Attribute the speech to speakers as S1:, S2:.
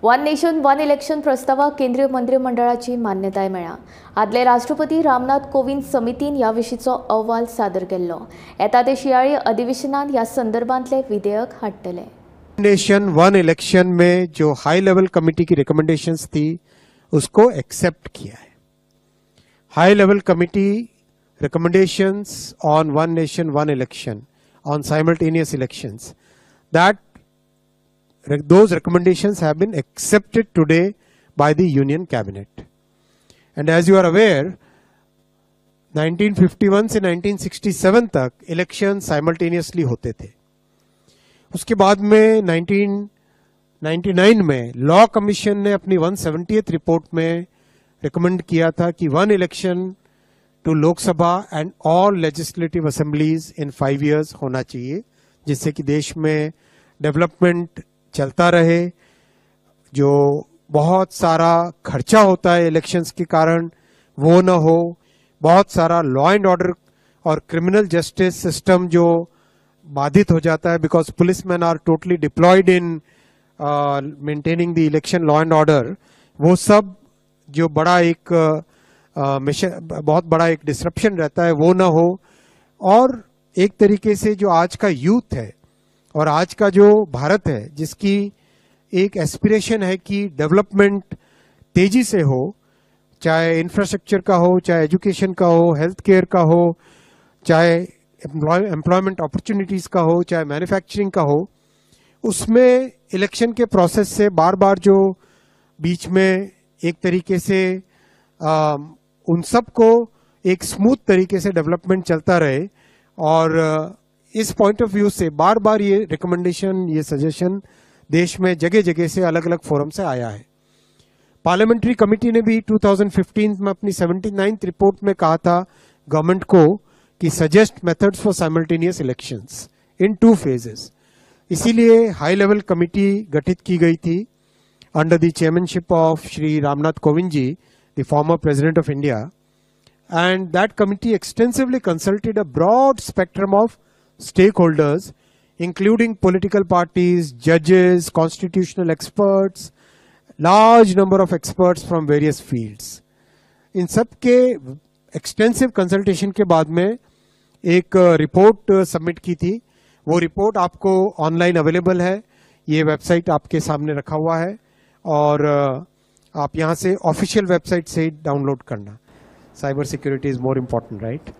S1: One nation one election प्रस्तावाक केंद्रीय मंत्रिमंडळाची मान्यताय मेळ्ळा. आदले राष्ट्रपती रामनाथ कोविंद समितीन ह्या विशींचो अहवाल सादर केल्लो. येता ते शियाळी अधिवेशनात ह्या संदर्भांतले विधेयक हाडटले.
S2: नेशन वन इलेक्शन में जो हाई लेवल कमेटी की रिकमेंडेशंस थी उसको accept Kia Hai. High level committee recommendations on one nation one election, on simultaneous elections, that those recommendations have been accepted today by the Union Cabinet. And as you are aware, 1951 Se 1967 Tak election simultaneously होते थे. उसके बाद में 1999 में law commission ने अपनी 170th report में recommend किया था कि one election to Lok Sabha and all legislative assemblies in 5 years होना चाहिए, जिससे कि देश में डेवलपमेंट चलता रहे. जो बहुत सारा खर्चा होता है इलेक्शंस के कारण वो न हो, बहुत सारा लॉ एंड ऑर्डर और क्रिमिनल जस्टिस सिस्टम जो बाधित हो जाता है because policeman are totally deployed in maintaining the election law and order, वो सब जो बड़ा एक मिशन, बहुत बड़ा एक डिसरप्शन रहता है वो ना हो. और एक तरीके से जो आज का यूथ है और आज का जो भारत है, जिसकी एक एस्पिरेशन है कि डेवलपमेंट तेजी से हो, चाहे इंफ्रास्ट्रक्चर का हो, चाहे एजुकेशन का हो, हेल्थ केयर का हो, चाहे एम्प्लॉयमेंट अपॉर्चुनिटीज़ का हो, चाहे मैन्युफैक्चरिंग का हो, उसमें इलेक्शन के प्रोसेस से बार बार जो बीच में एक तरीके से उन सब को एक स्मूथ तरीके से डेवलपमेंट चलता रहे. और इस पॉइंट ऑफ व्यू से बार बार ये रिकमेंडेशन, ये सजेशन देश में जगह जगह से अलग अलग फोरम से आया है. पार्लियामेंट्री कमेटी ने भी 2015 में अपनी 79th report में कहा था गवर्नमेंट को कि suggest methods for simultaneous elections in 2 phases. इसीलिए हाई लेवल कमेटी गठित की गई थी under the chairmanship of Shri Ramnath Kovind ji, the former President of India, and that committee extensively consulted a broad spectrum of stakeholders, including political parties, judges, constitutional experts, large number of experts from various fields. In sub K extensive consultation K बाद में एक report submit की थी. वो report आपको online available है, ये website आपके सामने रखा हुआ है और आप यहाँ से ऑफिशियल वेबसाइट से डाउनलोड करना. Cyber security is more important, right?